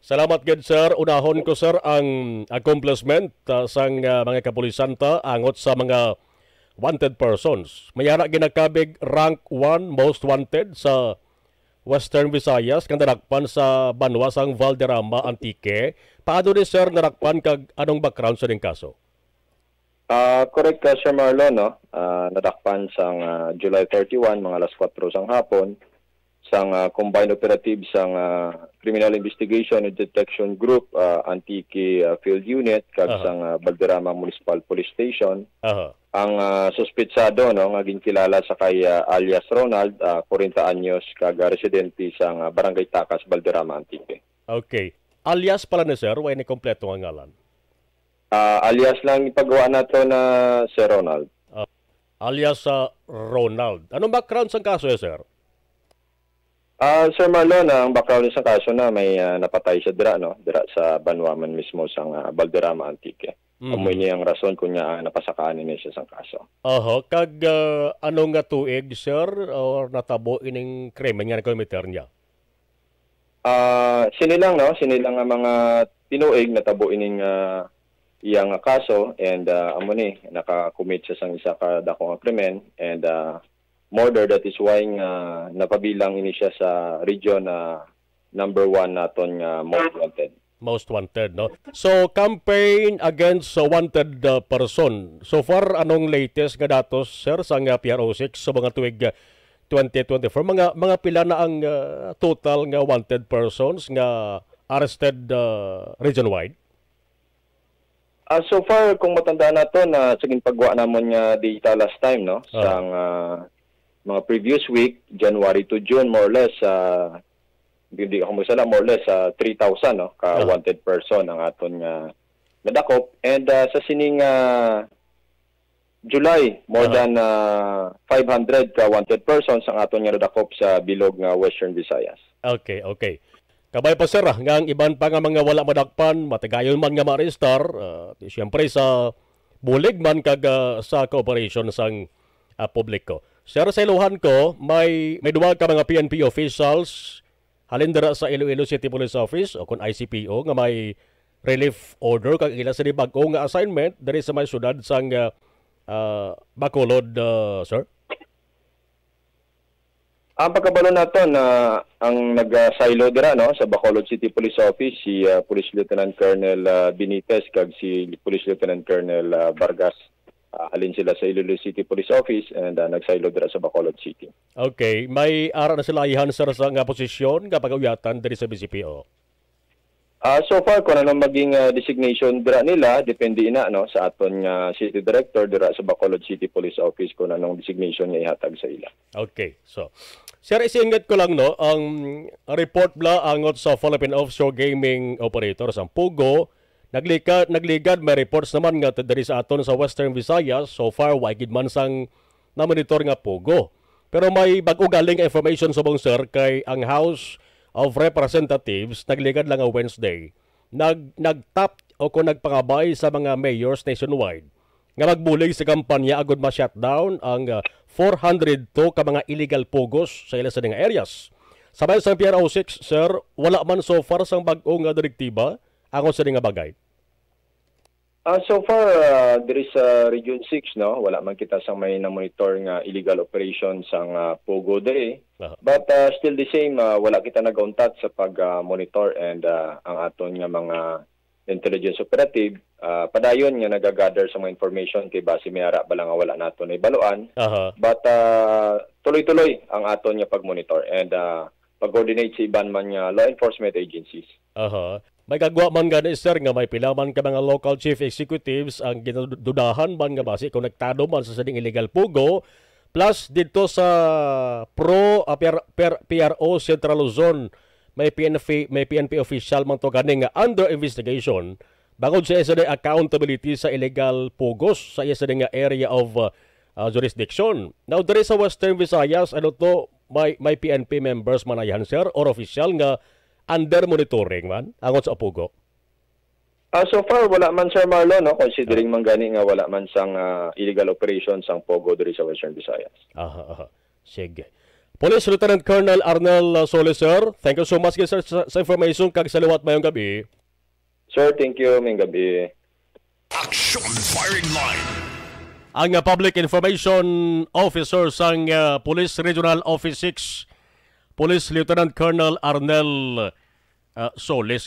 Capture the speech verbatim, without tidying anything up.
Salamat gid, sir. Unahon ko, sir, ang accomplishment, ah, sang, ah, mga kapulisan ta angot sa mga wanted persons. May ara ginakabig rank one most wanted sa Western Visayas nga nadakpan sa banwa sang Valderrama, Antique. Paano ni, sir, nadakpan kag anong background sa ning kaso? Ah, correct ka, Sir Marlon, no? Ah, nadakpan sang, ah, July thirty-one, mga alas kuwatro sang hapon, sang, ah, combined operative sang, ah, Criminal Investigation and Detection Group, ah, Antique, ah, Field Unit, kag Aha. sang, ah, Valderrama Municipal Police Station, Aha. ang, ah, suspetsado, no, nga ginkilala sa kay, ah, alias Ronald, ah, kwarenta anyos, kag, ah, residente sang, ah, Barangay Tacas, Valderrama, Antique. Okay. Alias pala ni sir, way ni kompleto nga ngalan? Ah, alias lang ipagawa nato na Sir Ronald. Ah, alias sa Ronald. Anong background sang kaso, eh, sir? Ah, Sir Marlon, ang background sa kaso na may, ah, napatay siya dira, no? Dira sa banwa man mismo sang, ah, Valderrama, Antique. Mhm. Amo ini ang rason kung nga napasakaan niya siya sang kaso. Oho, kag, ah, ano nga tuig, sir, or natabo ining krimen nga nakomiter niya? Ah, sini lang, no? Sini lang ang mga tinuig natabo ining, ah, iya nga kaso, and, ah, amo ni, naka-commit siya sang isa ka dako nga krimen, and, ah, murder. That is why nga napabilang ini siya sa region na number one naton nga most wanted. Most wanted, no? So, campaign against sa wanted, uh, person. So far, anong latest nga datos, sir, sa nga P R O six sa mga tuig, uh, twenty twenty-four? Mga, mga pila na ang, uh, total nga wanted persons nga arrested, uh, region-wide? Ah, so far, kung matandaan nato na sa ginpagwa namon nga data last time, no, Oo. sang, ah, mga previous week, January to June, more or less, ah, di, di ako magsala, more or less, ah, three thousand, no, ka Oo. wanted person ang aton nga nadakop. And, ah, sa sining, ah, July, more Aha. than, ah, five hundred ka wanted persons ang aton nga nadakop sa bilog nga Western Visayas. Okay, okay. Kabay pa, sir, ah, nga ang iban pa nga mga wala madakpan, matigayon man nga maarestar, ah, di, siyempre sa bulig man kag, ah, sa cooperation sang, ah, publiko. Sir, sa iluhan ko, may, may duwa ka mga P N P officials halin dira sa Iloilo City Police Office o kon I C P O nga may relief order kag ila sini bag-o nga assignment diri sa may syudad sang, ah, ah, Bacolod, ah, sir? Ang pagkabalo nato na ang nag-silo dira, no, sa Bacolod City Police Office, si, ah, Police Lieutenant Colonel, ah, Benitez kag si Police Lieutenant Colonel, ah, Vargas. Ah, halin sila sa Iloilo City Police Office and, ah, nag-silo dira sa Bacolod City. Okay, may ara na sila ayhan, sir, sa nga posisyon nga pag-uyatan diri sa B C P O? Ah, so far, kung ano maging, ah, designation dira nila, depende ina, no, sa aton nga city director dira sa Bacolod City Police Office kung anong designation nga ihatag sa ila. Okay, so, sir, isingit ko lang, no, ang report bala angot sa Philippine Offshore Gaming Operator, sang POGO, naglika-, nagligad, may reports naman nga diri sa aton sa Western Visayas, so far, wa gid man sang namonitor nga POGO. Pero may bag-o galing nga information subong, sir, kay ang House of Representatives nagligad lang nga Wednesday, nag-, nagtap o kung nagpangabay sa mga mayors nationwide nga magbulig sa kampanya agud ma-shutdown ang, ah, four hundred two ka mga illegal POGOs sa ila sini nga areas. Sa bahin sang P R O six, sir, wala man so far sang bag-o nga direktiba angot sini nga bagay. Ah, so far, ah, diri sa Region six, no, wala man kita sang may na-monitor nga illegal operation sang, ah, POGO diri. Aha. But, ah, still the same, ah, wala kita nagauntat sa pag, ah, monitor and, ah, ang aton nga mga intelligence operative, ah, padayon nga nagagather sa mga information kay basi may ara bala nga wala nato nahibaluan. Aha. But, ah, tuloy-tuloy ang aton nga pag-monitor and, ah, pag-coordinate sa iban man nga law enforcement agencies. Aha. May kagwa man gani, sir, nga may pila man ka mga local chief executives ang ginadudahan man nga basi konektado man sa sining illegal POGO. Plus, dito sa Pro, ah, P R, P R, P R O Central Luzon, may P N P, may P N P official man to gani nga under investigation bangod sa iya sini accountability sa illegal POGOs sa iya sini nga area of, uh, uh, jurisdiction. Now, diri sa Western Visayas, ano to, may, may P N P members man ayhan, sir, or official nga under monitoring man angot sa POGO? Ah, so far, wala man, Sir Marlon, no? Considering Ah. man gani nga wala man sang, ah, illegal operation sang POGO diri sa Western Visayas. Aha, aha. Sige. Police Lieutenant Colonel Arnel, uh, Solis, sir. Thank you so much, sir, sa, sa information kag sa liwat mayong gabi. Sir, thank you. Mayong gabi. Action Firing Line. Ang, uh, public information officer sang, uh, Police Regional Office six, Police Lieutenant Colonel Arnel, uh, Solis.